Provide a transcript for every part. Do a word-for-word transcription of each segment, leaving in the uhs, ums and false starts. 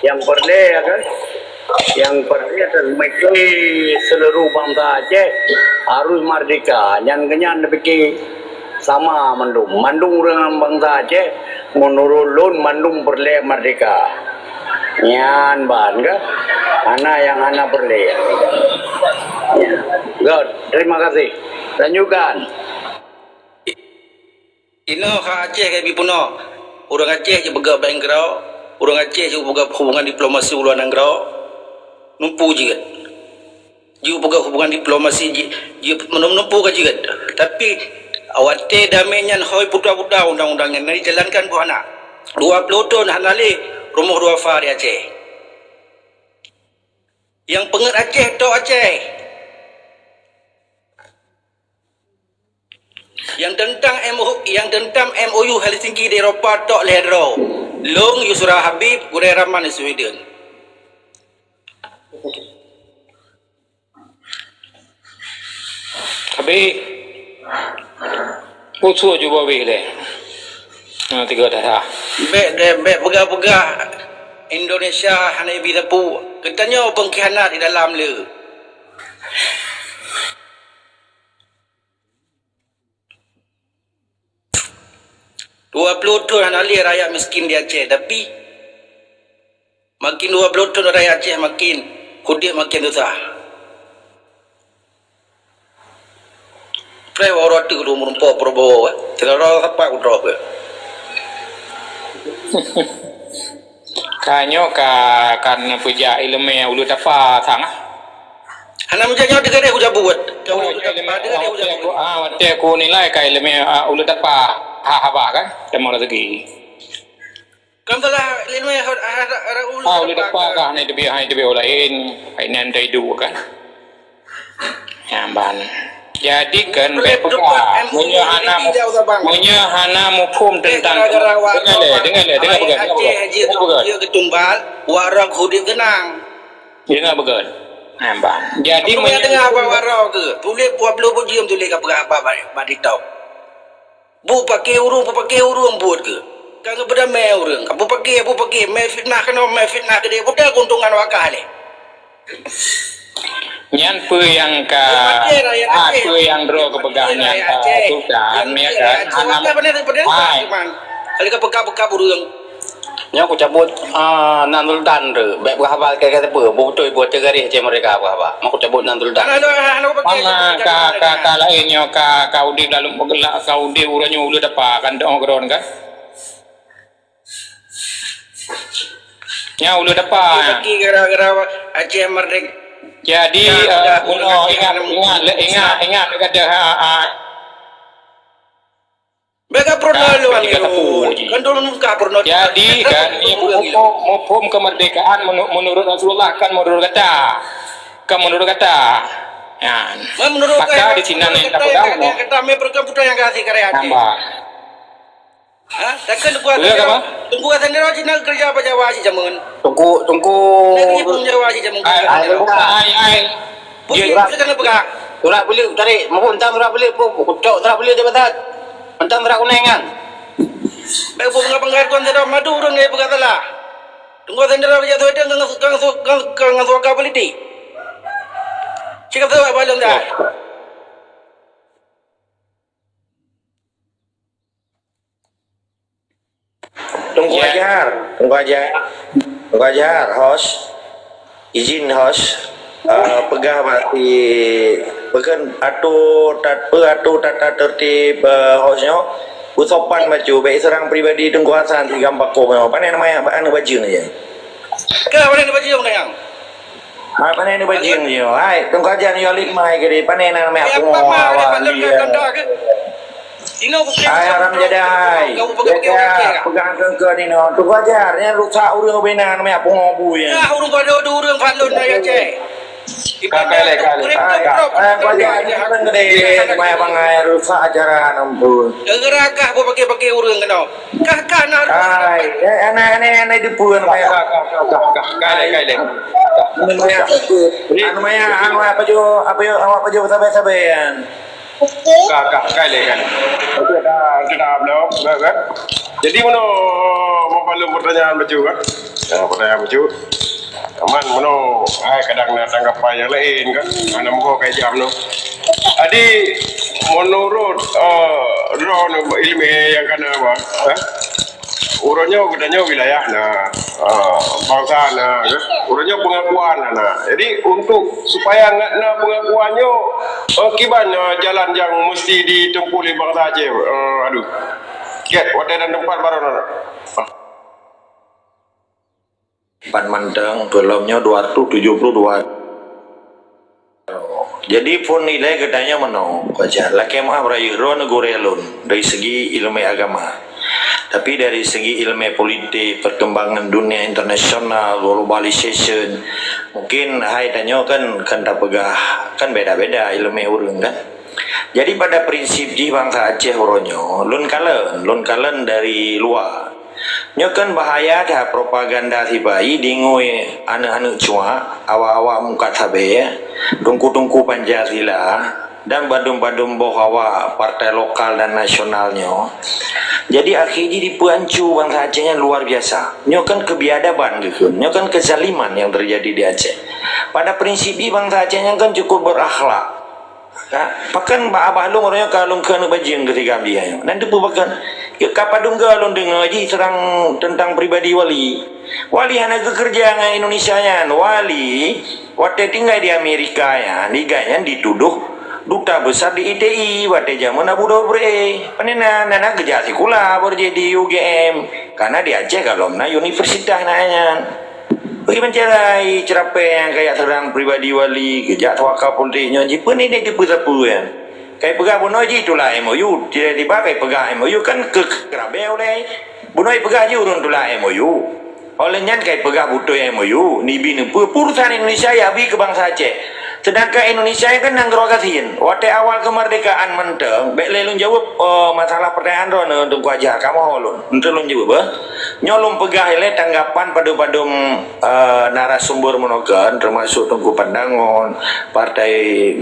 Nyang peureulée, ya kan? Nyang peureulée dan meusti seluruh bansa Aceh harus merdeka. Nyan keuh nyan pike sama mandum. Mandum ureuëng bansa Aceh, meunurot lôn, mandum peureulée merdeka. Nyan ban keuh. Hana nyang hana peureulée. Ya. Good. Terima kasih. Lanjutkan. Inoe kha Aceh ka bi peunoh. Ureuëng Aceh jipeugah baeng keudroe, ureuëng Aceh jipeugah hubungan diplomasi u luwa nanggroe, numpu jeuet. Jipeugah hubungan diplomasi ji, ji, meunum-, numpu ka jeuet. Tapi, watée damé nyan hôi puta-puta undang-undang nyan, na jijalankan peue hana. Dua ploh thon hana lé rumoh duafa di Aceh. Nyang peungeuet Aceh, tok Aceh. Nyang teuntang M O, nyang teuntang M O U Helsinki di Eropa tok lhée droe. Lôn Yusra Habib, Gurée Rahman di Sweden. Habib, usu juba bih lé. Nah, tiga dah. Bék, bék, bék peugah-peugah Indonesia hana bisa pu. Geutanyoe pengkhianat di dalam le. Dua ploh thon hana lé rakyat miskin di Aceh, tapi makin dua ploh thon rakyat Aceh makin udeb makin susah. Preh waro teuk dua meureumpok Prabowo, eh. Seularo sapat kudroe. Ka nyoe ka, ka neupeujak iéleumé uleue tapa sang, ah. Hana meujak nyoe teugadeh uja buet. Ka uleue tapa teugadeh uja buet. Ah, watée ku nilai ka iéleumé, ah, uleue tapa ha haba kan, teuma rezeki. Kan salah iéleumé ha, ha, ha, ha, uleue tapa ka hana teubiet, hana teubiet laén, kainan taidu kan. Nyang ban. Jadi kan bék peugah. Meunyoe hana mu-, meunyoe hana muphom teuntang, deungoe lé, deungoe lé, deungoe beugét, deungoe beugét. Deungoe beugét. Deungoe beugét. Nyang ban. Jadi meunyoe teuntang apa waro ke? Tuléh dua ploh bujeuem tuléh ka peugah apa bak, bak TikTok. Bu paké ureuëng, bu paké ureuëng buet ke? Ka ngeubeuda mé ureuëng. Abu paké, abu paké, mé fitnah keunoe, mé fitnah keudeh. Buta keuntungan wakah lé. Nyan peue nyang ka, ah, peue nyang droe geupeugah nyan, ah, Sultan, ya kan? Hana, hai. Kali ka peuka-peuka ureuëng. Nyoe kucabut, ah, nan Sultan tu. Bék beuhaba keu-keu teupeu. Beutôi buet teugaréh cit meureka beuhaba. Mau kucabut nan Sultan. Mana ka, ka, ka laén nyoe ka, ka udeb lalu meugeulak, ka udeb uroe nyoe uleue tapa kan doh keudroe kan. Nyoe uleue tapa. Lagi gara-gara Aceh Merdeka. Jadi, eh, unoe ingat, ingat, ingat, ingat kata, ha, ha. Mereka pernah lawan Irun. Kan dulu muka pernah. Jadi kan, ini muphom, muphom kemerdekaan menu-, menurut Rasulullah kan menurut kata. Kan menurut kata. Ya. Maka di sini yang tak tahu. Kata mereka putra yang kasih karya hati. Nambah. Ha? Takkan Teungku Hasan Dara. Teungku Hasan Dara cina kerja apa Jawa si zaman? Teungku, Teungku. Negeri pun Jawa si zaman. Ai, ai, ai. Bukit surat, kita nak pegang. Surat beli tarik, maupun tang surat beli, pu-, pu-, cok surat beli dia besar. Tang surat kuning kan. Baik, bu, mengapa nggak tuan tidak madu orang dia pegang salah? Teungku Hasan Dara kerja tu ada dengan, dengan, dengan, dengan suaka politik. Cakap tu apa belum dah? Teungku Azhar, Teungku Azhar, Teungku Azhar, host, izin host, eh, peugah bak si, peugah atu tat-, peu atu tata tertib, eh, host nyoe, beusopan bacut, bék seurang pribadi Teungku Hasan si Gampako nyoe. Pane nama nyan, bak aneuk bajeueng nyan. Ka, pane aneuk bajeueng nyan. Hai, pane ni bajing je. Hai, tungkajan yo lik mai ke di pane na meh pungo awak dia. Hai, haram jadai. Jaga pegang kengke ni no. Tungkajan, yang rusak urang bina na meh pungo bui. Ya, urang pada dua urang falun na ya cek. Kakak lek, kakak lek. Hai, kajan ni kan gede. Mai bangai rusak acara ampun. Gerak kah buat pakai-pakai urang kena. Kah, kah, nah. Hai, eh, anak, anak, anak depan, kah, kah, kah, kah, kah, kah, kah, kah. Anu maya, anu maya, anu apa jo, apa jo, apa jo, sabai-sabai, kan? Kah, kah, kah, kah. Okey, dah, dah, belum, dah, kan? Jadi, mana, mau perlu pertanyaan baca, kan? Nah, pada yang lucu. Aman meunoe hai kadang na tanggapan nyang laén kan. Hana muka kai jam tu. Jadi menurut uh, drone ilmiah yang kana apa? Eh? Uroe nyoe geutanyoe wilayah na, uh, bangsa na, kan? Uroe nyoe pengakuan na. Jadi untuk supaya ngat na pengakuan nyoe uh, kiban uh, jalan yang mesti ditempuh oleh bangsa Aceh. Uh, aduh. Ket, watèe dan tempat baru na. Empat mantong, peulom nyoe dua ratus tujuh puluh dua. Jadi phon ilèe geutanyoe meunoe, Koca, lakèe meu'ah beurayeuk droeneuh gurèe lôn dari segi ilmu agama. Tapi dari segi ilmu politik, perkembangan dunia internasional, globalization, mungkin hai tanyoe kan kan tapeugah kan beda-beda ilmu ureueng kan. Jadi pada prinsip jih bangsa Aceh uroe nyoe, lôn kalon, lôn kalon dari luwa. Nyoe kan bahaya that propaganda sipa-i deungon aneuk-aneuk cuak, awak-awak mungkat sabe, teungku-teungku Pancasila, dan badum-badum boh awak partai lokal dan nasional nyoe. Jadi akhé jih dipeuancu bangsa Aceh nyan luar biasa. Nyoe kan kebiadaban geukheun, nyoe kan kezaliman yang terjadi di Aceh. Pada prinsip jih bangsa Aceh nyan kan cukup berakhlak. Ka, pakon bak abah lôn uroe nyoe ka lôn kheun bajeueng keutika biyah nyoe. Nan teupeu pakon? Ka padum goe lôn deungoe jih seurang teuntang pribadi Wali. Wali hana geukeureuja ngon Indonesia nyan. Wali watèe tinggai di Amerika nyan, di gobnyan ditudoh duta besar di I T I watèe jameun Abu Dhabi. Pane na, na, na geujak sikula baru jih di U G M. Karena di Aceh gohlom na universitas na nyan. Bagi mencari cerapé nyang kajak seurang pribadi Wali, geujak suaka politik nyoe jih, peue ni dipeu-sapeu nyan. Kai peugah bunoe jih tulak M O U, tiba-tiba kai peugah M O U kan keu keurabée ulèe. Bunoe peugah jih ureueng tulak M O U. Oleh nyan kai peugah beutôi M O U, nibi neupeue urusan Indonesia ya bi keu bangsa Aceh. Sedangkan Indonesia kan nanggroe gasien. Watèe awal kemerdekaan mantong, bèk lé lôn jaweueb, eh, masalah pertanyaan droeneuh Teungku Azhar, kamoe lôn. Untuk lôn jaweueb, eh. Nyoe lôn peugah ilèe tanggapan padum-padum, eh, narasumber meunoe kan, termasuk Teungku Pandangon, partai,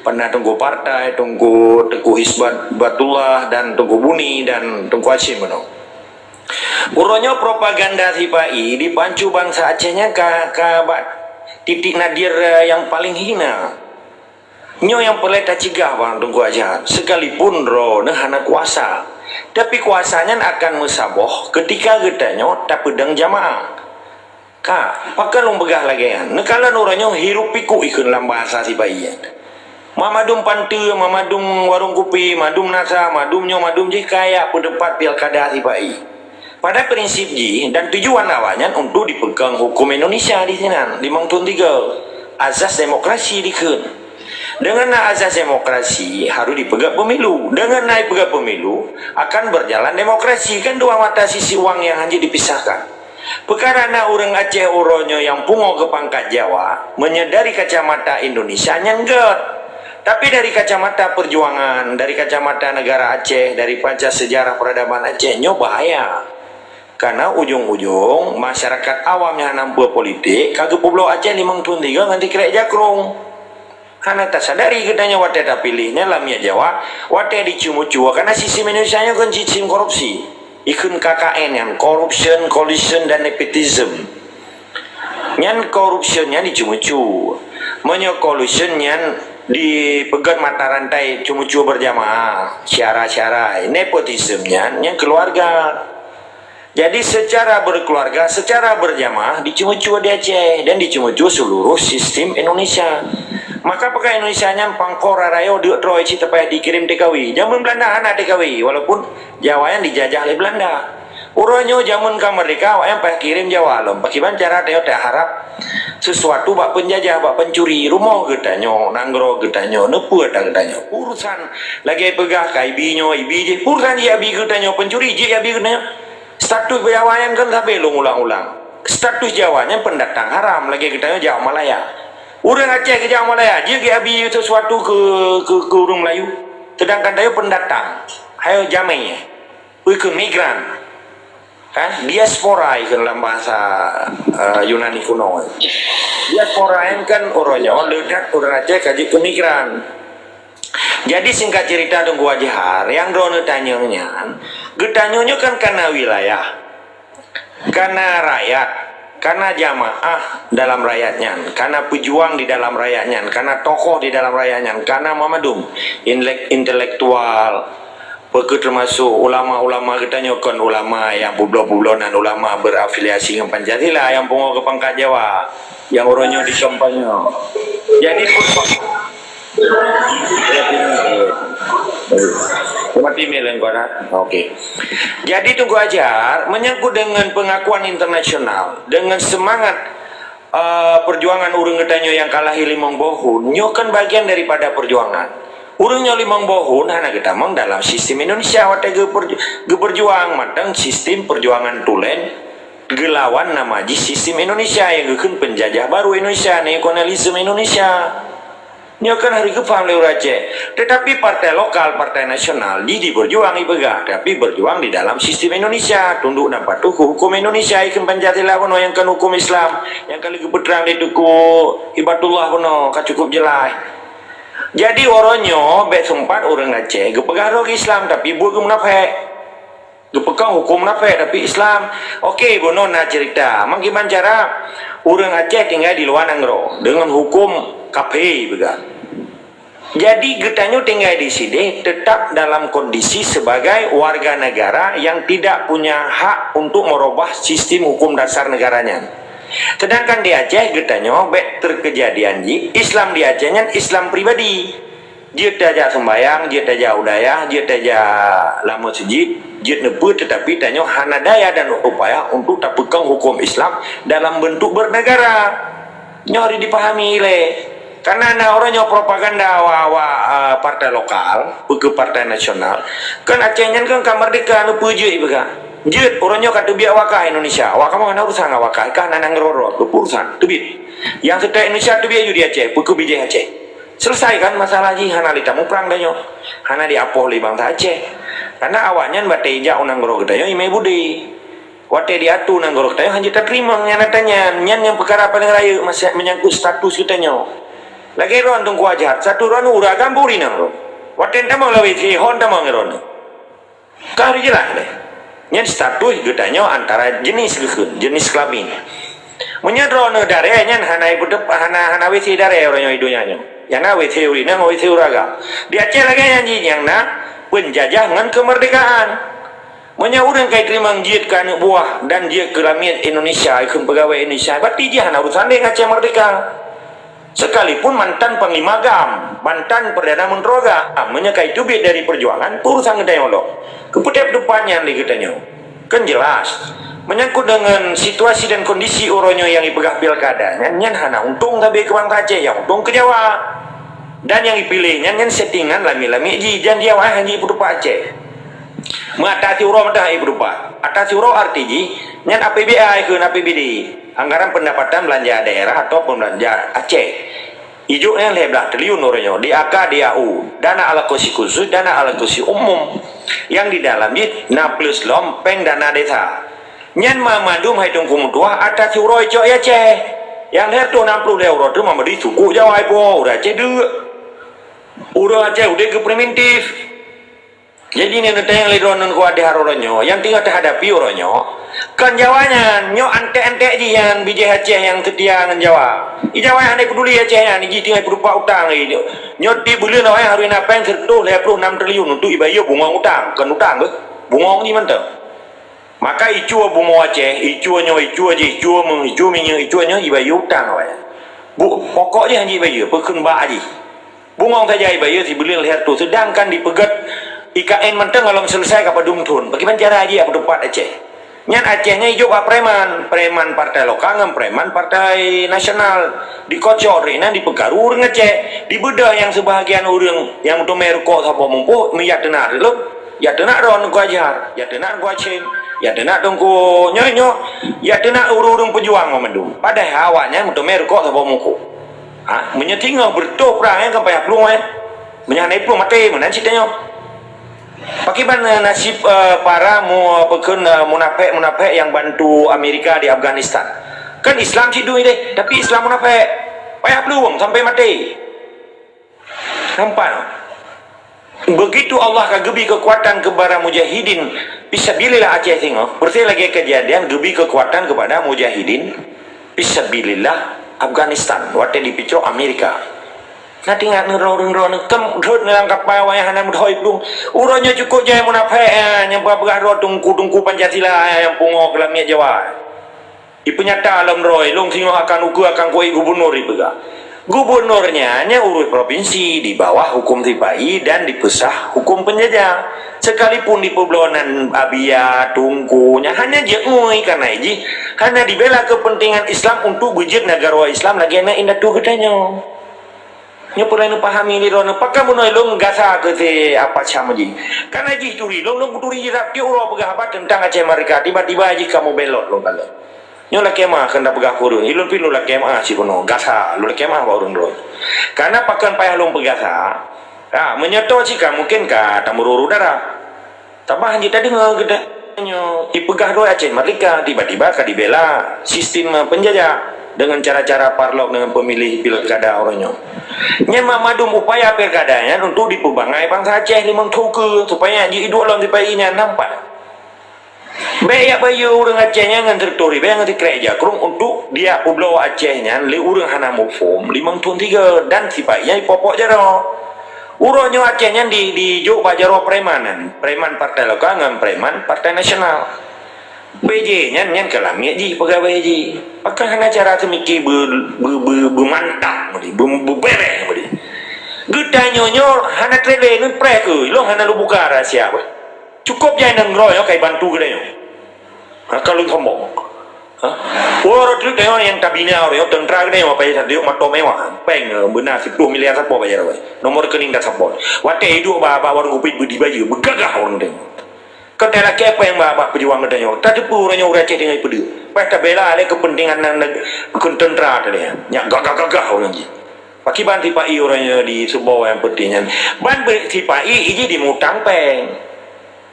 pernah Teungku Partai, Teungku, Teungku Isbat-, Batullah, dan Teungku Buni, dan Teungku Hashim meunoe. Uroe nyoe propaganda sipa-i dipancu bangsa Aceh nyan ka, ka bak titik nadir, eh, yang paling hina. Nyoe nyang peureulèe tacegah bang Teungku Azhar, sekalipun droeneuh hana kuasa. Tapi kuasa nyan akan meusaboh keutika geutanyoe tapeudong jamaah. Ka, pakon lôn peugah lagèe nyan? Neukalon uroe nyoe hiruk pikuk ikheun lam bahasa sipa-i nyan. Ma madum panteue, ma madum warong kupi, madum nasa, madum nyoe, madum jih kaya peuteumpat pilkada sipa-i. Pada prinsip jih dan tujuan awaknyan untuk dipeukong huköm Indonesia di sinan, limong thon tiga. Azas demokrasi dikheun. Deungon na azas demokrasi, harôh dipeugèt pemilu. Deungon na dipeugèt pemilu, akan berjalan demokrasi. Kan dua mata sisi uang yang hana dipisahkan. Peukara na ureueng Aceh uroe nyoe nyang pungo keu pangkat Jawa, meunyoe dari kacamata Indonesia nyan gèt. Tapi dari kacamata perjuangan, dari kacamata negara Aceh, dari panca sejarah peradaban Aceh, nyoe bahaya. Karena ujong-ujong masyarakat awam nyang hana peue politik ka geupeubloe Aceh limong thon tiga ngon sikrek jakrong. Hana tasadari geutanyoe watèe tapiléh nyan lam miet Jawa, watèe dicumu-cumu, karena sistem Indonesia nyoe kan sistem korupsi. Ikheun K K N nyan, corruption, collusion, dan nepotism. Nyan corruption nyan dicumu-cumu. Meunyoe collusion nyan dipeugèt mata rantai cumu-cumu berjamaah, syara-syara. Nepotism nyan, nyan keluarga. Jadi secara berkeluarga, secara berjamaah dicumu-cumu di Aceh dan dicumu-cumu seluruh sistem Indonesia. Maka pakon Indonesia nyan pangkora rayo deuk troe cit teupayah dikirim T K W. Jameun Belanda hana T K W, walaupun Jawa nyan dijajah lé Belanda. Uroe nyoe jameun ka merdeka, awaknyan payah kirim Jawa lom. Pakiban cara tanyoe taharab sesuatu bak penjajah, bak pencuri. Rumoh geutanyoe, nanggroe geutanyoe, neupeue ata geutanyoe. Urusan lagèe peugah ka ibi nyoe, ibi jih. Urusan jih abi geutanyoe, pencuri jih abi geutanyoe. Status Jawa nyan kan sabe lôn ulang-ulang. Status Jawa nyan pendatang haram lagèe geutanyoe Jawa Malaya. Ureueng Aceh keu Jawa Malaya, jeuet geuabi sesuatu keu, keu, keu ureueng Melayu. Sedangkan tanyoe pendatang. Hayo jamé. Ui keu migran. Kan? Diaspora ikheun lam bahasa, eh, Yunani kuno. Diaspora nyan kan uroe nyoe le that ureueng Aceh ka jeuet keu migran. Jadi singkat cerita Teungku Azhar, nyang droeneuh tanyong nyan, geutanyoe nyoe kan kana wilayah, kana rakyat, Kana jamaah dalam rakyat nyan, kana peujuang di dalam rakyat nyan, kana tokoh di dalam rakyat nyan, kana mamandum inlek-, intelektual, peue keuh teumasok ulama-ulama geutanyoe kon ulama nyang peubloe-peubloe nan ulama berafiliasi ngon Pancasila nyang pungo keu pangkat Jawa, nyang uroe nyoe dikampanye. Jadi, Mati mil yang kuat, ha? Okey. Jadi, Teungku Azhar, menyangkut dengan pengakuan internasional, dengan semangat, eh, perjuangan ureuëng geutanyoe nyang ka lahé limong boh thon, nyoe kan bagian daripada perjuangan. Ureuëng nyoe limong boh thon hana geutamong dalam sistem Indonesia watée geuperju-, geuperjuang mantong sistem perjuangan tulen geulawan nama jih sistem Indonesia nyang geukheun penjajah baru Indonesia, neokolonialisme Indonesia. Nyoe kan harus geupaham lé ureuëng Aceh. Tetapi partai lokal, partai nasional, di, diperjuang ipeugah, tapi berjuang di dalam sistem Indonesia, tunduk dan patuh ke hukum Indonesia, ikheun Pancasila bunoe nyang kon hukum Islam, nyang ka lheueh geupeutrang lé Teungku Hibatullah bunoe ka cukup jeulaih. Jadi, uroe nyoe bék seumpat ureuëng Aceh geupeugah droe Islam, tapi buet geumunafék. Geupeugah hukum munafék, tapi Islam. Oke, bunoe na cerita. Meukiban cara ureuëng Aceh tinggai di luwa nanggroe deungon hukum kafé peugah. Jadi, geutanyoe tinggai di sideh tetap dalam kondisi sebagai warga negara yang tidak punya hak untuk merubah sistem hukum dasar negaranya. Sedangkan di Aceh, geutanyoe bék terkejadian jih Islam di Aceh nyan Islam pribadi. Jeuet tajak seumbayang, jeuet tajak u dayah, jeuet tajak lam meuseujid, jeuet neupeu, tetapi tanyoe hana daya dan upaya untuk tapeukong hukum Islam dalam bentuk bernegara. Nyoe harus dipahami ilée. Karena na uroe nyoe propaganda awak-awak, a, partai lokal, peue keuh partai nasional. Kan Aceh nyan kan ka merdeka, neupeu jeuet ipeugah. Jeuet, uroe nyoe ka teubiet wakah Indonesia. Awak kamoe hana urusan ngon wakah, ka hana nanggroe droe, peue urusan, teubiet. Nyang seutôt Indonesia teubiet ju di Aceh, peue keuh bijéh Aceh. Selesai kan masalah jih, hana lé tamuprang tanyoe. Hana diapoh lé bansa Aceh. Karena awaknyan batée ijak u nanggroe geutanyoe imé budé. Watée diatu nanggroe geutanyoe hana jeuet tateurimong nyang ata nyan. Nyan nyang peukara paleng rayeuk masa menyangkut status geutanyoe. Lagée droen Teungku Azhar, status droen ureuëng agam buri nanggroe. Watée tamong lawét si hon tamong droen. Ka harôh jeulaih lé. Nyan status geutanyoe antara jenis geukheun, jenis kelamin. Meunyoe droeneuh darée nyan hana ipeudeup-, hana, hana W C darée uroe nyoe di donya nyoe. Nyang na W C ureuëng inong, W C ureuëng agam. Di Aceh lagée nyan jih nyang na peunjajah ngon keumeurdekaan. Meunyoe ureuëng ka iteurimong jeuet keu aneuëk buah dan jeuet keu lamiet Indonesia, keu peugawée Indonesia, berarti jih hana urusan lé ngon Aceh merdeka. Sekalipun mantan Panglima GAM, mantan Perdana Menteri GAM, meunyoe ka iteubiet dari perjuangan, peue urusan geutanyoe lom. Keupeue teupat nyan lé geutanyoe? Kan jelas. Menyangkut dengan situasi dan kondisi uroe nyoe nyang ipeugah pilkada, nyan, nyan hana untông sabe keu bansa Aceh, nyang untông keu Jawa. Dan nyang ipiléh nyan, nyan settingan lamiet-lamiet jih, dan Jawa hana jipeutupat Aceh. Meuatasi uroe mantong hana jipeutupat. Atasi uroe arti jih, nyan A P B A kheun A P B D. Anggaran Pendapatan Belanja Daerah atau Pembelanja Aceh. Ijok nyang lhée blaih triliun uroe nyoe, D A K, D A U, dana alokasi khusus, dana alokasi umum, nyang di dalam jih na plus lom péng dana desa. Nyan mamandum hai Teungku meutuah atasi uroe icok i Aceh. Nyang lhée reutôh nam ploh lhée uroe teuma meudeh suku Jawa ipo, ureuëng Aceh deuk. Ureuëng Aceh udeb keu primitif. Jadi, nyan teuntang lé droeneuh kuat di uroe nyoe, nyang teungoh teuhadapi uroe nyoe, kon Jawa nyan, nyoe antek-antek jih nyang bijéh Aceh nyang seutia ngon Jawa. I Jawa hana peduli Aceh nyan, jih tinggai peutupat utang lé. Nyoe tieb buleuen awaknyan harôh na péng sireutôh lhée ploh nam triliun untuk ibayeue bungong utang, kon utang beuh, bungong jih mantong. Maka icue bumoe Aceh, icue nyoe, icue jih, icue meuh, icue minyeuk, icue nyoe ibayeue utang awaknyan. Bu-, pokok jih hana jibayeue, peukheun bak jih. Bungong saja ibayeue sibuleuen lhée reutôh, seudangkan dipeugét I K N mantong gohlom selesai ka padum thon. Pakriban cara jih ijak peutupat Aceh? Nyan Aceh nyan ijok bak preman, preman partai lokal ngon preman partai nasional. Dikocok droe inan dipeukaru ureuëng Aceh. Dibeudoh nyang seubahagian ureuëng nyang meuteumé rukok saboh muphom, meujak teunak lom. Jak teunak droe Teungku Azhar, jak teunak Teungku Hashim, jak teunak Teungku nyoe-nyoe, jak teunak ureuëng-ureuëng peujuang mandum. Padahai awaknyan meuteumé rukok saboh muphom. Ha, meunyoe singoh beureutoh prang nyan kan payah plueng, eh. Meunyoe hana iplueng maté, meunan cit tanyoe. Pakriban, eh, nasib, eh, para mu-, peukheun, eh, munafék-munafék nyang bantu Amerika di Afghanistan? Kan Islam cit dum ideh, tapi Islam munafék. Payah plueng sampai maté. Nampak? Begitu Allah ka geubri keukuatan keu para mujahidin fisabilillah Aceh singoh, persis lagée keujadian geubri keukuatan keupada mujahidin Fisabilillah, Afghanistan, watée dipicok Amerika. Na teuingat ngon ureuëng droeneuh, kam rhot ngon lam kapai awai hana meuthôi plueng. Uroe nyoe cukôp jai munafék, eh, nyang peugah droe teungku-teungku Pancasila, eh, nyang pungo keu lamiet Jawa. Ipeunyata lom droe, lôn singoh akan ukeue akan kuék gubunur ipeugah. Gubunur nyan, nyan ureuëng provinsi di bawah huköm sipa-i dan dipeusah huköm peunjajah. Sekalipun dipeubloe nan abia, teungku, nyan hana jeuet ngui keuhai jih, hana dibela keupeuntengan Islam untuk beujeuet nagara Islam lagée na indatu geutanyoe. Nyoe peureulée neupahami lé droeneuh, pakon bunoe lôn gasa keu si apa cam jih. Kana jih turi, lôn, lôn kuturi jih tiep uroe peugah haba teuntang Aceh Merdeka, tiba-tiba jih kamoe belot lôn kalon. Nyoe lakée meu'ah keu nda peugah keu ureuëng, ilôn pih lôn lakée meu'ah sibunoe, gasa, lôn lakée meu'ah bak ureuëng droe. Kana pakon payah lôn peugasa, ha, meunyoe toe cit ka mungken ka tameururu darah. Tabah jih tadeungoe geutanyoe ipeugah droe Aceh Merdeka, tiba-tiba ka dibela sistem peunjajah dengan cara-cara parlok dengan pemilih pilkada uroe nyoe. Nyan mandum upaya pilkada nyan untuk dipeubangai bansa Aceh limong thon keue supaya jiduek lom sipa-i nyan nampak. Bék jak bayeue ureuëng Aceh nyan ngon sireutoh ribée ngon sikrek jakrong untuk dijak peubloe Aceh nyan lé ureuëng hana muphom limong thon sigoe dan sipa-i nyan jipopok jaroe. Uroe nyoe Aceh nyan di, dijok bak jaroe preman nyan, preman partai lokal ngon preman partai nasional. P J nyan, nyan keu lamiet jih peugawée jih. Pakon hana cara teumike beu, beu, beu, beumantap beu, beu, beubéréh beu. Geutanyoe nyoe hana treb lé neupreh keu, lôn hana lôn buka rahsia beu. Cukôp jai nanggroe nyoe ka ibantu geutanyoe. Ha, ka lôn sombong. Ha? Uroe treuk tanyoe nyang tabina uroe nyoe teuntra geutanyoe paih sadeuk moto mewah. Péng, eh, beuna siploh miliar sapo bayar wai. Nomor rekening tasapo. Watée iduek bak, bak warong kupi beudi bayeue, beugagah ureuëng tanyoe. Ka talakée péng bak, bak peujuang geutanyoe. Tateupeue uroe nyoe ureuëng Aceh tanyoe ipeudeuek. Paih tabela lé keupeuntengan nan, nan keu teuntra tadi. Nyak gagah-gagah ureuëng jih. Pakiban sipa-i uroe nyoe di Subo nyang peunteng nyan. Ban beu sipa-i iji dimutang péng.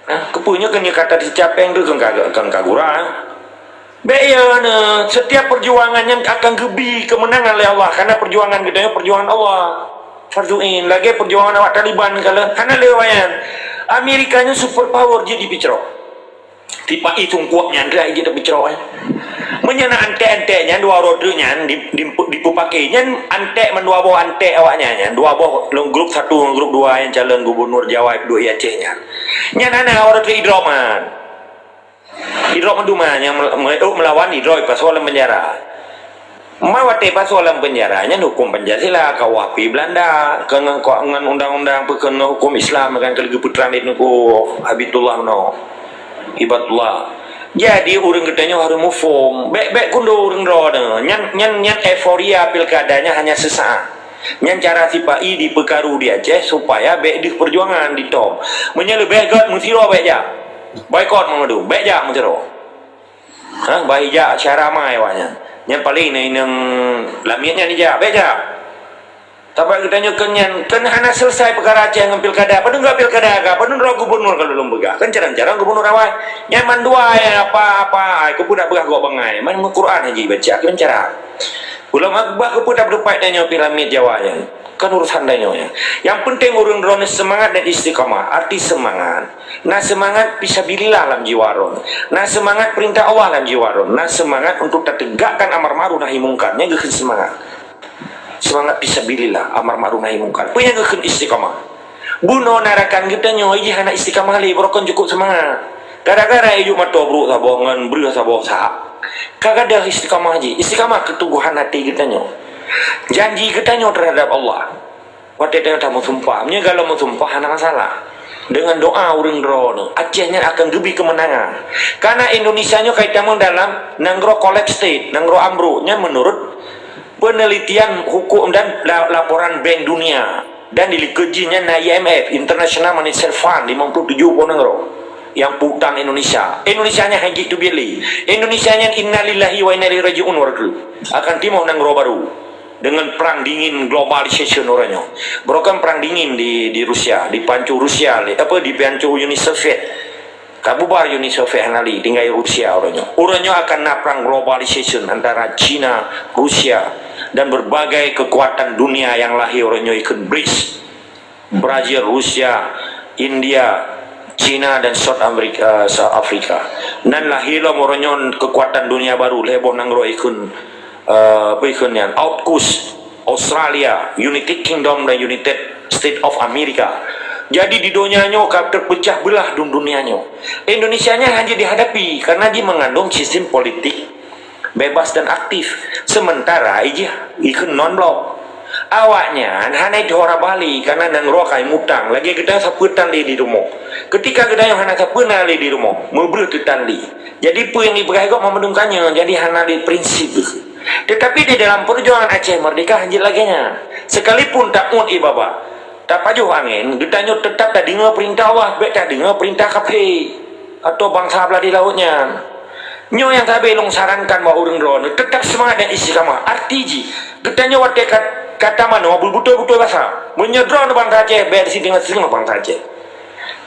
Nah, keupeue nyoe keu nyoe kata sicap péng tu keu ka, keu ka gura. Bék ya, nah, setiap perjuangan nyan akan geubi kemenangan lé Allah, karena perjuangan geutanyoe perjuangan Allah. Fardhu ain, lagée perjuangan awak Taliban kala hana lé wayan. Amerika nyoe super power jeuet dipicrok. Sipa-i tungkuek nyan rai jeuet dipicrok, eh. Meunyoe na antek-antek nyan dua uroe treuk nyan di, di, dipeupaké nyan antek mandua boh antek awak nyan, nyan dua boh lôn grup satu ngon grup dua nyang calon gubunur Jawa duek Aceh nyan. Nyan hana uroe treuk idrop man. Idrop mandum nyang mel-, mel-, oh, melawan idrop ipasoe lam penjara. Ma watée pasoe lam penjara nyan huköm Pancasila, K U H P Belanda, keu ngon, ngon undang-undang peue keu ngon huköm Islam kan keu leugeupeutrang di Teungku Habibullah meunoe. Hibatullah. Jadi ureuëng geutanyoe harôh muphom, bék-bék keundo ureuëng droe nyan. Nyan, nyan, nyan euforia pilkada nyan hanya sesaat. Nyan cara sipa-i dipeukaru di Aceh supaya bék deuh perjuangan ditom. Meunyoe leubeh gét meusidroe bék jak. Boikot meungeudong, bék jak meusidroe. Ha, bah ijak syara mai awak nyan. Nyan paléng na inong lamiet nyan ijak, bék jak. Tapi geutanyoe keu nyan, kan hana selesai peukara Aceh ngon pilkada. Padahai enggak pilkada ka, padahai droe gubunur ka lôn peugah. Kan carang-carang gubunur awai. Nyan mandua ya apa-apa, ai, keupeue nak peugah gok bangai. Man Quran haji baca, kan cara. Ulama bah keupeue tak berdebat tanyoe piramid Jawa nyan. Kan urusan tanyoe nyan. Yang penting ureuëng droeneuh semangat dan istiqamah. Arti semangat, na seumangat fisabilillah lam jiwa droeneuh. Na seumangat peurintah Allah lam jiwa droeneuh. Na seumangat untuk tateugakkan amar ma'ruf nahi mungkar. Nyan geukheun seumangat. Seumangat fisabilillah, amar ma'ruf nahi mungkar. Peue nyang geukheun istiqamah? Bunoe na rakan geutanyoe jih hana istiqamah lé, barokon cukôp seumangat. Gara-gara ijok moto brôk saboh ngon breuh saboh sa. Ka gadôh istiqamah jih. Istiqamah keuteuguhan até geutanyoe. Janji geutanyoe terhadap Allah. Watée tanyoe tameusumpah, meunyoe galom meusumpah hana masalah. Dengan doa ureuëng droeneuh, Aceh nyan akan geubi keumeunangan. Karena Indonesia nyoe ka itamong dalam nanggroe collapse state, nanggroe ambruk nyan menurut penelitian hukum dan la-, laporan Bank Dunia dan di likot jih nyan na I M F, International Monetary Fund, limong puluh tujuh boh nanggroe yang peutang Indonesia. Indonesia nyan hana jiteubiet lé. Indonesia nyan innalillahi wa inna ilaihi raji'un warga. Akan timoh nanggroe baru. Dengan perang dingin globalisasi uroe nyoe. Barokon perang dingin di, di Rusia, dipancu Rusia lé, apa, dipancu Uni Soviet. Ka bubar Uni Soviet hana lé, tinggai Rusia uroe nyoe. Uroe nyoe akan na perang globalisasi antara China, Rusia, dan berbagai kekuatan dunia yang lahir uroe nyoe ikut BRICS. Brazil, Rusia, India, China dan South America, South Africa. Nan lahé lom uroe nyoe keukuatan dunia baru, lhée boh nanggroe ikheun eh, apa ikheun nyan, AUKUS, Australia, United Kingdom dan United States of America. Jadi di donya nyoe ka terpecah belah dun-, dunia nyoe. Indonesia nyan hana dihadapi karena dia mengandung sistem politik bebas dan aktif. Sementara ijih ikheun non blok. Awaknyan hana idhora bali karena nanggroe ka imutang, lagée geutanyoe sapeue tan lé di rumoh. Ketika geutanyoe hana sapeue na lé di rumoh, meubreuh teuh tan lé. Jadi peue nyang ipeugah gob mandum ka nyoe, jadi hana lé prinsip. Tetapi di dalam perjuangan Aceh Merdeka hanjeuet lagée nyan. Sekalipun tamuet ié babah, tapajoh angén, geutanyoe teutap tadeungoe peurintah Allah, bék tadeungoe peurintah kafé atau bansa blah di laôt nyan. Nyoe nyang sabe lôn sarankan bak ureuëng droeneuh, teutap seumangat dan istiqamah. Arti jih, geutanyoe watée ka, ka tamanoe beubeutôi-beutôi basa. Meunyoe droeneuh bansa Aceh, bék sideungoe-sideungoe bansa Aceh.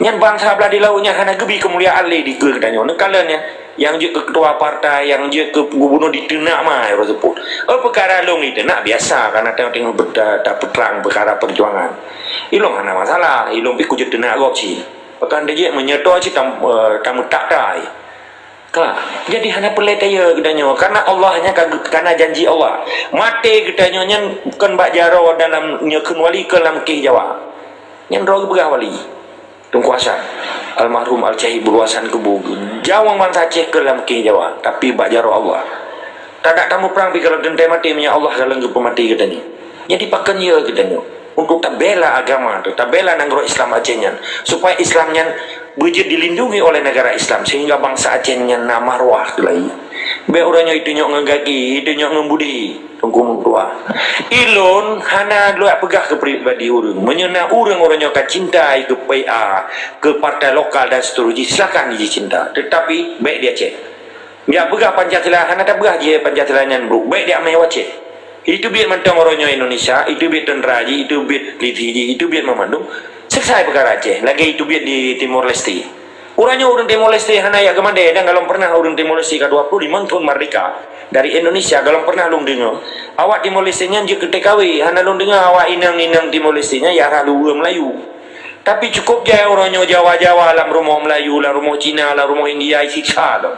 Nyan bansa blah di laôt nyan hana geubi keumuliaan lé dikeue geutanyoe. Neukalon nyan, nyang jeuet keu ketua partai, nyang jeuet keu gubunur diteunak ma uroe seupôt. Oh, peukara lôn iteunak biasa, karena teungoh-teungoh beuta-, tapeutrang peukara peujuangan. Ilôn hana masalah, ilôn pih kujeuet teunak gob cit. Pakon teujeuet meunyoe toh cit tam-, eh, tameutak tai. Ka, jadi hana peureulée tayeue geutanyoe, karena Allah nyan ka, karena janji Allah. Maté geutanyoe nyan kon bak jaroe dalam nyoe kheun wali keu lam keh Jawa. Nyan droe geupeugah wali. Teungku Hasan, almarhum Al-Syahid Bulu Hasan Kubu, jaweueng bansa Aceh keu lam keh Jawa, tapi bak jaroe Allah. Tadak tamuprang pih ka lheueh teuntée maté meunyoe Allah ka lheueh geupeumaté geutanyoe. Jadi pakon yeue geutanyoe untuk tabela agama tu, tabela nanggroe Islam Aceh nyan, supaya Islam nyan beujeuet dilindungi oleh negara Islam, sehingga bansa Aceh nyan na marwah keulayi. Bék uroe nyoe itunyok ngon gaki, itunyok ngon budi. Teungku meutuah. Ilôn hana lôn peugah keu pribadi ureuëng. Meunyoe na ureuëng, ureuëng nyoe ka cinta keu P A, keu partai lokal dan seterusnya, silakan jicinta. Tetapi bék di Aceh. Dia peugah Pancasila, hana tapeugah jih Pancasila nyan brok. Bék di amai Aceh. Itu biet mantong ureuëng nyoe Indonesia, itu biet tentara jih, itu biet polisi jih, itu biet meumandum. Selesai peukara Aceh, lagée itu biet di Timor Leste. Uroe nyoe ureuëng Timor Leste hana jak keumandé, dan golom pernah ureuëng Timor Leste ka dua puluh lima thon merdeka dari Indonesia, golom pernah lôn deungoe. Awak Timor Leste nyan jeuet keu T K W, hana lôn deungoe awak inong-inong Timor Leste nyan jak rhah luweue Melayu. Tapi cukup jai uroe nyoe Jawa-Jawa lam rumoh Melayu, lam rumoh Cina, lam rumoh India, isi sa lom.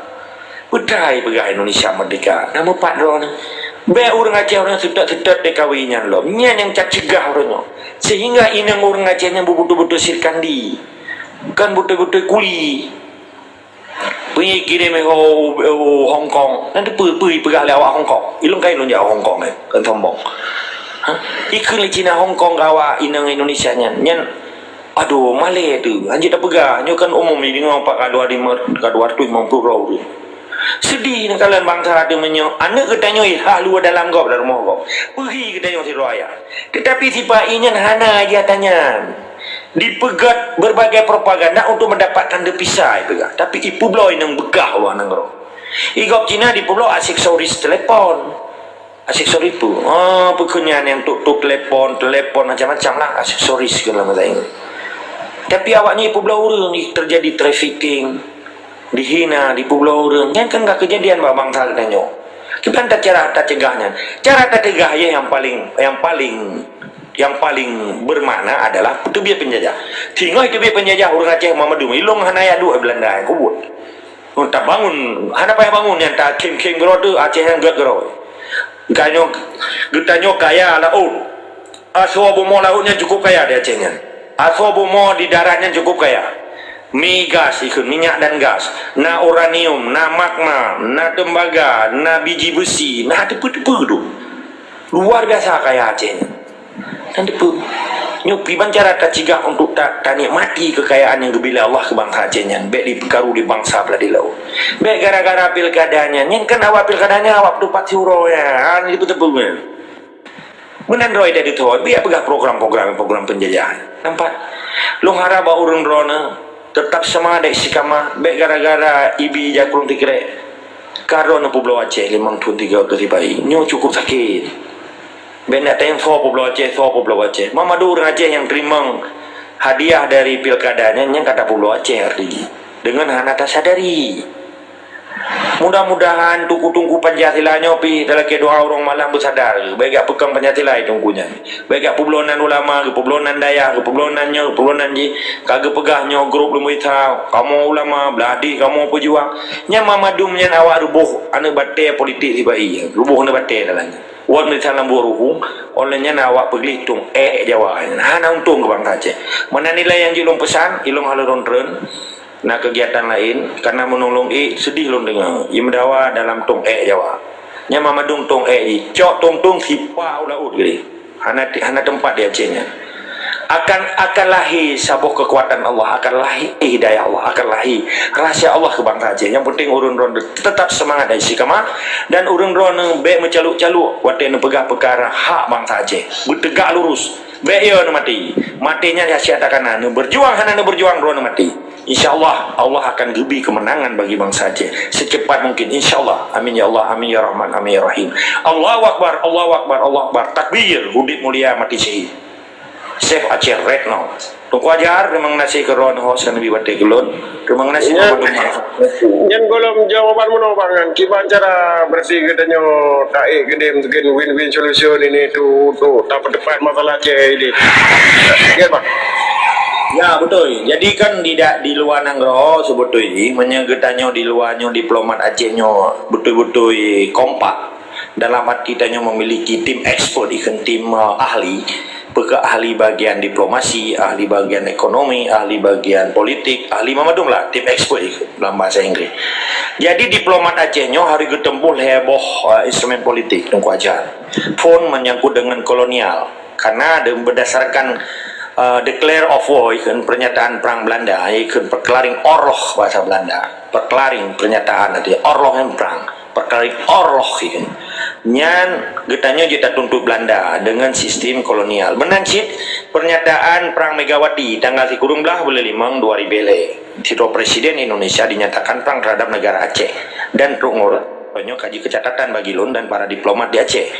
Peue teuma ipeugah Indonesia merdeka? Na meupat droeneuh? Bék ureuëng Aceh ureuëng seutôt-seutôt T K W nyan lom. Nyan nyang cacegah uroe nyoe. Sehingga inong ureuëng Aceh nyan beubeutôi-beutôi Sirkandi. Kon beutôi-beutôi kuli. Peue kirém ho, ho Hong Kong. Nyan teupeue, peue ipeugah lé awak Hong Kong. Ilôn kai lôn jak Hong Kong, eh, kon sombong. Ha? Ikheun lé Cina Hong Kong keu awak inong Indonesia nyan. Nyan, aduh, malée teuh. Hanjeuet tapeugah. Nyoe kan umum jideungoe pat ka dua lima, ka dua ratus lima puluh droe ureuëng. Seudeh neukalon bansa teuh meunyoe aneuëk geutanyoe hah luwa dalam gob, lam rumoh gob. Peuhi geutanyoe sidroe ayah. Tetapi sipa-i nyan hana jih ata nyan. Dipeugét berbagai propaganda untuk mendapatkan depisai peugah. Tapi ipeubloe nyang beukah luwa nanggroe. Igop Cina dipeubloe aksesoris telepon. Aksesoris peue? Oh, peue kheun nyan nyang tuk-tuk telepon, telepon macam-macam lah aksesoris kheun lam bahasa Inggris. Tapi awak nyan ipeubloe ureuëng, terjadi trafficking, dihina, dipeubloe ureuëng. Nyan kan ka keujadian bak bansa geutanyoe. Kiban cara tacegah nyan? Cara tacegah yeh nyang paling, nyang paling, nyang paling bermakna adalah teubiet penjajah. Singoh teubiet penjajah ureuëng Aceh meumandum, ilôn hana jak duek Belanda nyang kubuet. Oh, tabangun, hana payah bangun nyan, takhém-khém keudroe teuh Aceh nyan gét keudroe. Geutanyoe, geutanyoe kaya laôt. Asoe bumoe laôt nyan cukup kaya di Aceh nyan. Asoe bumoe di darat nyan cukup kaya. Migas ikheun, minyak dan gas, na uranium, na magma, na tembaga, na biji besi, na teupeue-teupeue dum. Luar biasa kaya Aceh nyan. Dan teupeue, nyoe kiban cara tacegah untuk ta-, tanikmati kekayaan nyang geubri lé Allah keu bansa Aceh nyan, bék dipeukaru di bansa blah di laôt. Bék gara-gara pilkada nyan, nyan kan awak pilkada nyan awak peutupat siuroe nyan, ha, teupeue-teupeue nyan. Meunan droe tadi tu, biar peugah program-program, program penjajahan. Nampak? Lôn harap bak ureuëng droeneuh tetap semangat dan istiqamah, bék gara-gara ibi jakrong tikrek. Ka droeneuh peubloe Aceh limong thon tiga keu sipa-i. Nyoe cukup sakét. Bék nak tayang soe peubloe Aceh, soe peubloe Aceh. Meumandum ureuëng Aceh nyang teurimong hadiah dari pilkada nyan, nyan ka tapeubloe Aceh arti jih. Deungon hana tasadari. Mudah-mudahan teungku-teungku Pancasila nyoe pih talakée doa uroe malam beusadar, bék jak peukong Pancasila teungku nyan. Bék jak peubloe nan ulama, geupeubloe nan dayah, geupeubloe nan nyoe, geupeubloe nan jih. Ka geupeugah nyoe grup lumboi sa, kamoe ulama, blah dih kamoe peujuang. Nyan mamandum nyan awak ruboh aneuëk batée politik sibagoe. Ruboh aneuëk batée dalam nyan. Wot meusalam buet ruhueng, óh lheueh nyan awak peugleh tong ék Jawa nyan. Hana untông keu bansa Aceh. Meunan ilée nyang jeuet lôn peusan, ilôn hana lôn treun, na keugiatan laén, kareuna meunulông ék seudeh lôn deungoe, imeudawa dalam tong ék Jawa. Nyan mamandum tong ék jih, cok tong-tong sipa u laôt geuh. Hana, hana teumpat di Aceh nyan. Akan, akan lahé saboh keukuatan Allah, akan lahé hidayah Allah, akan lahé rahsia Allah keu bansa Aceh. Nyang penting ureuëng droeneuh teutap seumangat dan istiqamah, dan ureuëng droeneuh bék meucalok-calok watée neupeugah peukara hak bansa Aceh. Beuteugak lurus. Bék yo neumaté. Maté nyan sia-sia takana. Neubeujuang hana neubeujuang droeneuh maté. Insya Allah, Allah akan geubri keumeunangan bagi bansa Aceh secepat mungkin. Insya Allah. Amin ya Allah, amin ya Rahman, amin ya Rahim. Allahu Akbar, Allahu Akbar, Allahu Akbar. Takbir, udeb mulia, mati syahid. Save Aceh right now. Teungku Azhar, terima kasih keu droeneuh host keuneubri watée keu lôn. Terima kasih. Ya. Kepada Nyan gohlom jawaban meunoe, Bang, nyan. Kiban cara beurati geutanyoe taék keudéh mungkin win-win solution ini tu untuk tapeutepat masalah Aceh ini. Ya, Bang. Ya, beutôi. Jadi kan di da-, di luwa nanggroe seubeutôi jih, meunyoe geutanyoe di luwa nyoe diplomat Aceh nyoe beutôi-beutôi kompak. Dalam arti tanyoe memiliki tim expert, ikheun tim, eh, ahli. Peugah ahli bagian diplomasi, ahli bagian ekonomi, ahli bagian politik, ahli mamandum lah, tim expert ikheun dalam bahasa Inggris. Jadi diplomat Aceh nyoe harus geuteumpuh lhée boh, eh, instrumen politik, Teungku Azhar. Phôn menyangkut dengan kolonial. Karena de-, berdasarkan, eh, declare of war, ikheun pernyataan perang Belanda, ikheun verklaring oorlog bahasa Belanda. Verklaring pernyataan nanti, oorlog nyan perang. Verklaring oorlog ikheun. Nyan geutanyoe jeuet tatuntut Belanda dengan sistem kolonial. Meunan cit pernyataan Perang Megawati tanggal sikureueng blaih buleuen limong dua ribèe lhèe. Sidroe presiden Indonesia dinyatakan perang terhadap negara Aceh dan trok ngon nyoe ka jeuet keu catatan bagi lôn dan para diplomat di Aceh.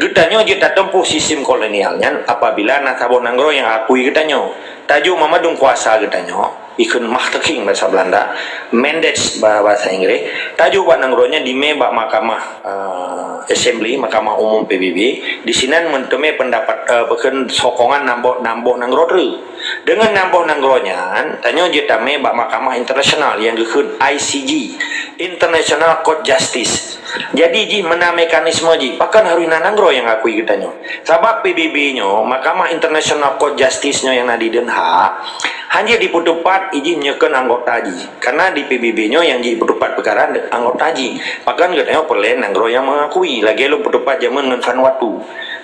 Geutanyoe jeuet tatempuh sistem kolonial nyan apabila na saboh nanggroe nyang akui geutanyoe. Tajok mamandum kuasa geutanyoe, ikheun Machtiging bahasa Belanda, Mandate ba-, bahasa Inggris, tajok bak nanggroe nyan dimè bak mahkamah, eh, assembly, mahkamah umum P B B, disinan meuteumè pendapat, eh, peukheun sokongan nam boh, nam boh nanggroe treuk. Deungon nam boh nanggroe nyan, tanyoe jeuet tamè bak mahkamah internasional nyang geukheun I C J, International Court Justice. Jadi jih meunan mekanisme jih, pakon harôh na nanggroe nyang akui geutanyoe. Sabab P B B nyoe, Mahkamah International Court Justice nyoe nyang na di Den Haag, hana jeuet jipeuteupat ijih meunyoe kon anggota jih. Karena di P B B nyoe nyang jeuet jipeuteupat peukara anggota jih. Pakon geutanyoe peureulèe nanggroe nyang mengakui, lagèe lôn peuteupat jameun ngon Vanuatu.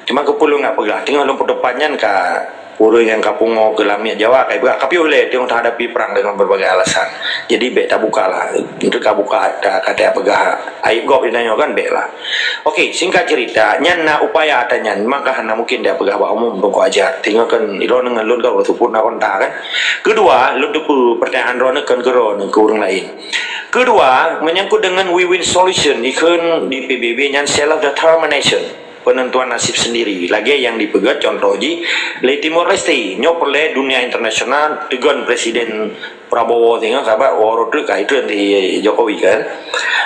Cuma keupeue lôn nggak peugah, teungoh lôn peuteupat nyan ka ureueng nyang ka pungo keu lamiet Jawa ka ipeugah, ka piôh lé teungoh tahadapi perang dengan berbagai alasan. Jadi bèk tabuka lah. Untuk ka buka, ka, ka tapeugah aib gob di tanyoe kan, bèk lah. Okey, singkat cerita, nyan na upaya ata nyan, maka hana mungkin tapeugah bak umum Teungku Azhar. Teungoh kan droeneuh ngon lôn kan ureueng seupôt na kontak kan. Kedua, lôn teupeue pertanyaan droeneuh kan keu droeneuh keu ureueng laén. Kedua, menyangkut dengan win-win solution, ikheun di P B B nyan self determination. Penentuan nasib sendiri. Lagèe nyang dipeugèt contoh jih lé Timor Leste. Nyoe peureulèe dunia internasional teugon Presiden Prabowo singoh, sabab uroe treuk ka itreun di Jokowi kan,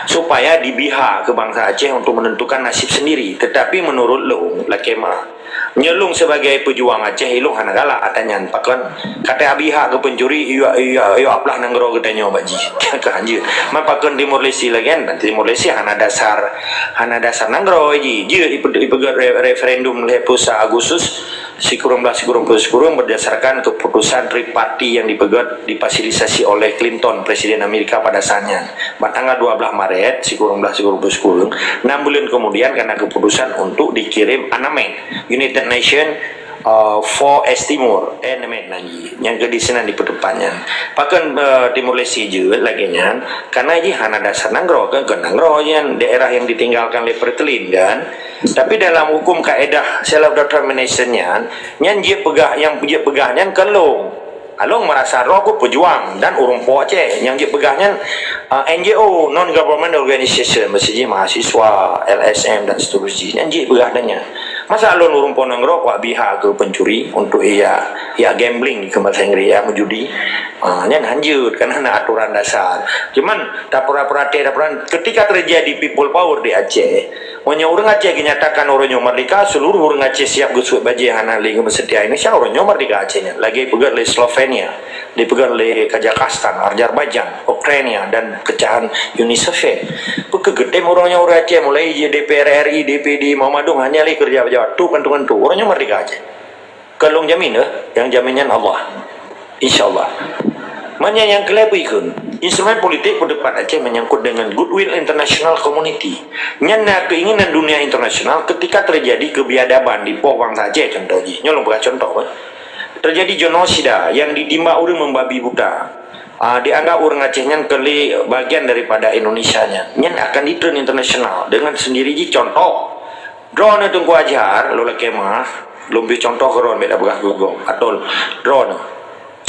supaya dibri hak keu bansa Aceh untuk menentukan nasib sendiri. Tetapi menurut lôn, lakèe meu'ah, nyoe lôn sebagai pejuang Aceh, ilôn hana galak ata nyan. Pakon ka tabri hak keu pencuri, yue, yue, yue aplah nanggroe geutanyoe bak jih. Ka hanjeuet. Man pakon Timor Leste lagèe nyan? Timor Leste hana dasar, hana dasar nanggroe jih. Jeuet ipe-, ipeugèt re-, referendum lhèe ploh sa Agustus sikureueng blaih sikureueng ploh sikureueng berdasarkan keputusan triparti yang dipeugèt, difasilitasi oleh Clinton, Presiden Amerika pada saat nyan. Bak tanggal dua blaih Maret sikureueng blaih sikureueng ploh sikureueng, enam buleuen kemudian karena keputusan untuk dikirim anemen United Nation, uh, for East Timor, anemen nan jih. Nyang keu di sinan dipeuteupat nyan. Pakon, eh, Timor Leste jeuet lagèe nyan, karena jih hana dasar nanggroe, kan, kon nanggroe nyan, daerah yang ditinggalkan lé Fretilin, kan. Tapi dalam hukum kaedah self determination nyan, nyan jeuet peugah, nyang jeuet peugah nyan kon lôn. Alôn merasa droe ku pejuang dan ureueng po Aceh. Nyang jeuet peugah nyan, eh, N G O, non government organization, bahasa jih mahasiswa, L S M dan seterusnya. Nyan jeuet peugah nyan. Masa lôn ureuëng po nanggroe kuak biha keu pencuri untuk ia ia gambling di keumasa Inggris, ia meujudi. Ha, nyan hanjeuet kan hana aturan dasar. Cuman tapura-pura teh tapura ketika terjadi people power di Aceh, meunyoe ureuëng Aceh dinyatakan ureuëng nyoe merdeka, seluruh ureuëng Aceh siap geusuet bajée hana lé geumeuseutia Indonesia, ureuëng nyoe merdeka Aceh nyan. Lagée peugét lé Slovenia, dipeugét lé Kazakhstan, Azerbaijan, Ukraina dan pecahan Uni Soviet. Peu keuh geutem ureuëng nyoe ureuëng Aceh mulai je D P R R I, D P D, Muhammadiyah hanya lé kerja pejabat tu kan tu kan tu. Ureuëng nyoe merdeka Aceh. Kalong jamin eh, yang jamin nyan Allah. Insya Allah. Manya yang kelebih kun, instrumen politik pendapat Aceh menyangkut dengan goodwill international community. Nyan na keinginan dunia internasional ketika terjadi kebiadaban di poh bangsa Aceh contoh jih. Nyoe lôn peugah contoh eh. Terjadi genosida yang ditimba ureuëng membabi buta. Ah, dianggap ureuëng Aceh nyan keu lé bagian daripada Indonesia nyan. Nyan akan ditreun internasional dengan sendiri jih contoh. Droeneuh Teungku Azhar, lôn lakée meuah, lôn bri contoh keu droeneuh, bék tapeugah keu gob. Atau droeneuh.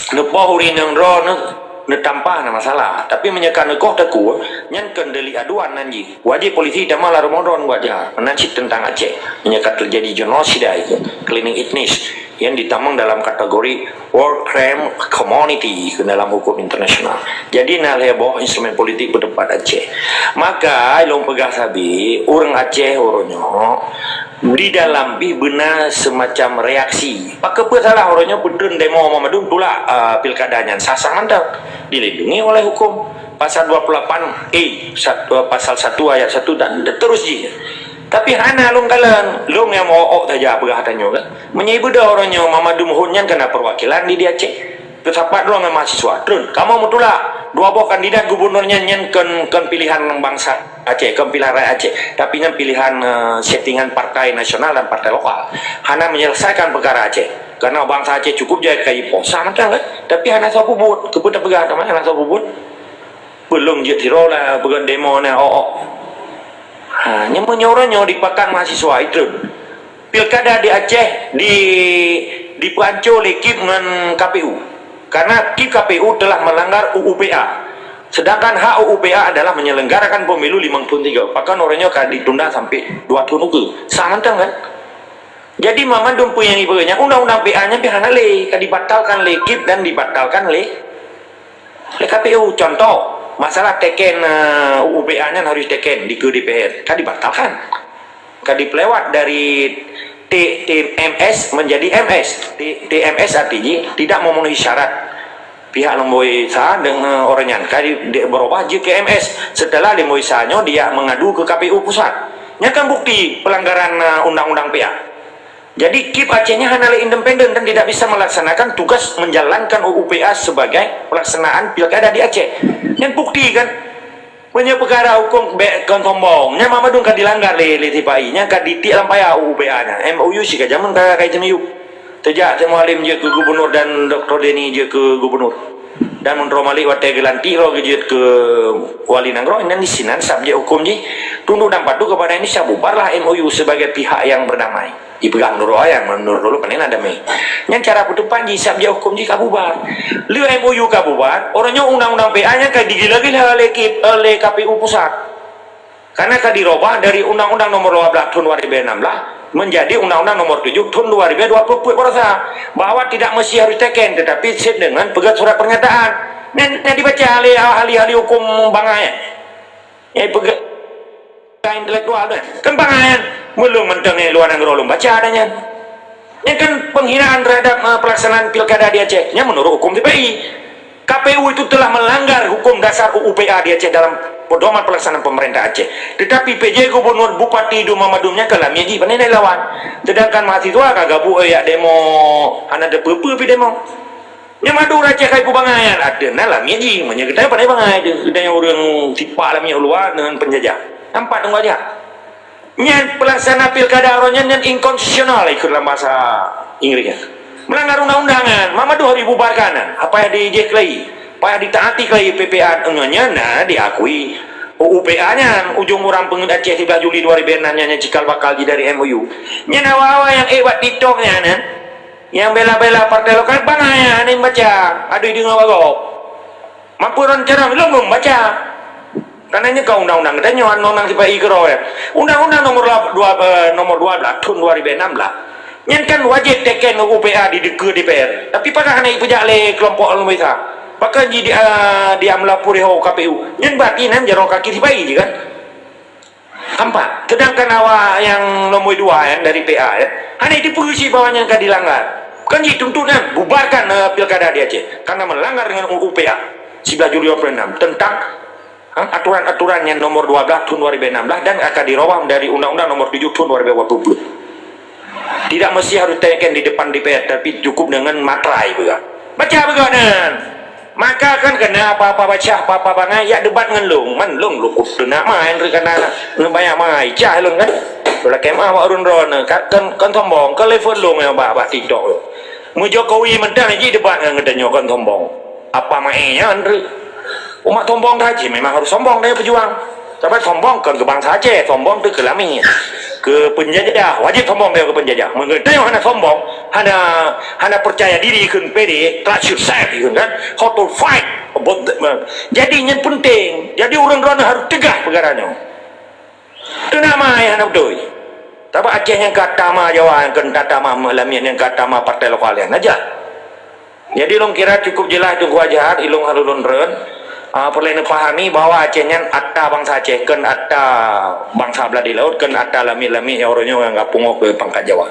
Neupoh ureuëng inong droeneuh, neutampah na masalah. Tapi meunyoe ka neukoh takue, nyan kon delik aduan nan jih. Wajéb polisi tamong lam rumoh droeneuh Teungku Azhar. Meunan cit teuntang Aceh. Meunyoe ka teujadi genosida itu, cleansing etnis, yang ditamong dalam kategori war crime community ke dalam hukum internasional. Jadi na lhée boh instrumen politik pendapat Aceh. Maka lôn peugah sabe, ureuëng Aceh uroe nyoe di dalam pih beuna semacam reaksi. Pakon peue salah uroe nyoe peutreun demo Muhammadiyah tulak uh, pilkada nyan sah-sah mantong, dilindungi oleh hukum pasal dua puluh lapan A, sat- uh, pasal satu ayat satu dan terus jih. Tapi hana lôn kalon, lôn nyang meuok-ok saja peugah tanyoe kan. Meunyoe ibeudôh uroe nyoe Muhammadiyah nyan kana perwakilan di, di Aceh. Teusapat droe ngon mahasiswa, treun, kamoe meutulak dua boh kandidat gubunur nyan, nyan kon, kon pilihan bangsa Aceh, kon pilihan rakyat Aceh, tapi nyan pilihan uh, settingan partai nasional dan partai lokal. Hana menyelesaikan perkara Aceh. Karena bangsa Aceh cukup jai ka ipoh. Sah mantong kan? Tapi hana soe peubuet. Keupeue tapeugah teuma hana soe peubuet? Peulom jeuet sidroe lah peugét demo na, oh, oh. Ha, nyoe meunyoe uroe nyoe dipakat mahasiswa itreun. Pilkada di Aceh di dipeuanco lé KIP ngon KPU. Karena KIP KPU telah melanggar UUPA. Sedangkan hak UUPA adalah menyelenggarakan pemilu limong thon tiga. Pakon uroe nyoe ka ditunda sampai dua thon ukeue. Sah mantong kan? Jadi Muhammadiyah peue nyang ipeugét nyan undang-undang PA nyan pih hana lé, ka dibatalkan lé KIP dan dibatalkan lé Lé KPU, contoh, masalah teken uh, UUPA nyan harus teken di ke DPR, ka dibatalkan. Ka dipelewat dari T, TMS menjadi MS. T, TMS artinya tidak memenuhi syarat. Pihak Lembaga Sa dengan orang nyan ka di, di, berubah je ke MS. Setelah Lembaga Sa nyoe dia mengadu ke KPU pusat. Nyan kan bukti pelanggaran uh, undang-undang PA. Jadi KIP Aceh nyan hana lé independen dan tidak bisa melaksanakan tugas menjalankan UUPA sebagai pelaksanaan pilkada di Aceh. Nyan bukti kan? Meunyoe peukara huköm bék kon sombong. Nyan Muhammadiyah ka dilanggar lé, lé sipa-i. Nyan ka ditiek lam paya UUPA nyan. MOU sika jameun ka, ka item yub. Teujak Teuh Mualem jeuet keu gubunur dan Doktor Deni jeuet keu gubunur. Dan meunurot Malik watée geulantik roh geujeuet keu wali nanggroe, nyan disinan subjek huköm jih tunduk dan patuh kepada Indonesia, bubarlah MOU sebagai pihak yang berdamai. Ipeugah meunurot ayat, meunurot lôn panéh na damé. Nyan cara peuteupat jih, sabab jak huköm jih ka bubar. Lheueh MOU ka bubar, uroe nyoe undang-undang PA nyan ka digila-gila lé KIP, eh, lé KPU pusat. Karena ka dirubah dari Undang-Undang Nomor dua belas Tahun dua ribu enam belas menjadi Undang-Undang Nomor tujuh Tahun dua ribu dua puluh peuet baroesa, bahwa tidak mesti harus teken, tetapi syarat dengan peugét surat pernyataan. Nyan, nyan dibaca lé ahli-ahli huköm bangai. Nyang peugah intelektual tu. Kan bangai nyan. Meulôn mantong nyang luwa nanggroe lôn baca dah nyan. Nyan kan penghinaan terhadap, eh, pelaksanaan pilkada di Aceh. Nyan menurut hukum T P I. KPU itu telah melanggar hukum dasar UUPA di Aceh dalam pedoman pelaksanaan pemerintah Aceh. Tetapi P J gubernur, bupati di Muhammadiyah nyan ka lamiet jih, pane na lawan. Sedangkan mahasiswa ka gabuk, eh, jak demo, hana teupeue-peue pi demo. Nyan Madura cit hai kubangai nyan, ada na lamiet jih. Meunyoe geutanyoe pandai bangai teuh, geutanyoe ureuëng sipak lamiet u luwa deungon penjajah. Nampak teungoh jak. Nyan pelaksana pilkada uroe nyan, nyan inkonstitusional ikut dalam bahasa Inggris nyan. Melanggar undang-undang nyan, Muhammadiyah harus dibubarkan nyan. Apa yang dijih kelai, apa yang ditaati kelai P P A nyan na diakui. UUPA nyan, ujong urang peungeuet Aceh sibeulaih Juli dua ribu enam nyan, nyan cikal bakal jih dari MOU. Nyan awak-awak nyang ék bak TikTok nyan, nyan. Nyang bela-bela partai lokal bangai, hana baca. Aduh, deungoe bagoe. Mampu ron carông, lôn baca. Karena nyoe ka undang-undang geutanyoe, undang-undang sipa-i keudroe. Undang-undang nomor dua, dua, eh, nomor dua belas tahun dua ribu enam belas. Nyan kan wajéb teken U P A di, dikeue D P R. Tapi pakon hana ipeujak lé kelompok lôn bisa. Pakon ji di, ah, di amla puri ho K P U. Nyan berarti nyan jaroe kaki sipa-i je kan? Nampak? Sedangkan awak nyang nomor dua, ya, dari P A, ya, hana dipeusi bahwa nyan ka dilanggar. Kan ji tuntut nyan, bubarkan, eh, pilkada di Aceh. Karena melanggar dengan U P A sebelas Juli dua puluh enam tentang Ha, aturan-aturan yang nomor dua belas tahun dua ribu enam belas dan akan dirubah dari Undang-Undang Nomor tujuh tahun dua ribu dua puluh. Tidak mesti harus teken di depan D P R, tapi cukup dengan materai juga. Baca juga nan. Maka kan kena apa-apa baca, apa-apa bangai, yak debat ngon lôn. Man lôn lukut tu nak main tu kena ngon banyak mai. Cah lôn kan. Lôn lakée meu'ah bak ureueng droeneuh, kan, kan, kan sombong, kan level lôn nyang bak, bak TikTok tu. Mu Jokowi mentang ji debat ngon geutanyoe kan sombong. Apa main nyan tu? Umat sombong saja memang harus sombong dari pejuang. Sebab sombong kan ke bangsa Aceh, sombong tu ke lami, ke penjajah, wajib sombong dari ke penjajah. Mengetahui hana sombong, hana hana percaya diri, kheun pede, trust yourself, kheun kan, how to fight. Jadi nyan penting. Jadi ureueng droeneuh harus tegas perkara nyoe. Tu nama yang hana beutôi. Tapi Aceh nyang ka tama Jawa, nyang ka tama Meulamin, nyang ka tama partai lokal nyan aja. Jadi lôn kira cukup jelas Teungku Azhar, ilôn harus lôn reun. Ah, peureulée neupahami bahwa Aceh nyan ata bangsa Aceh, kon ata bangsa blah di laôt, kon ata lami-lami nyang uroe nyoe nyang ka pungoh keu pangkat Jawa.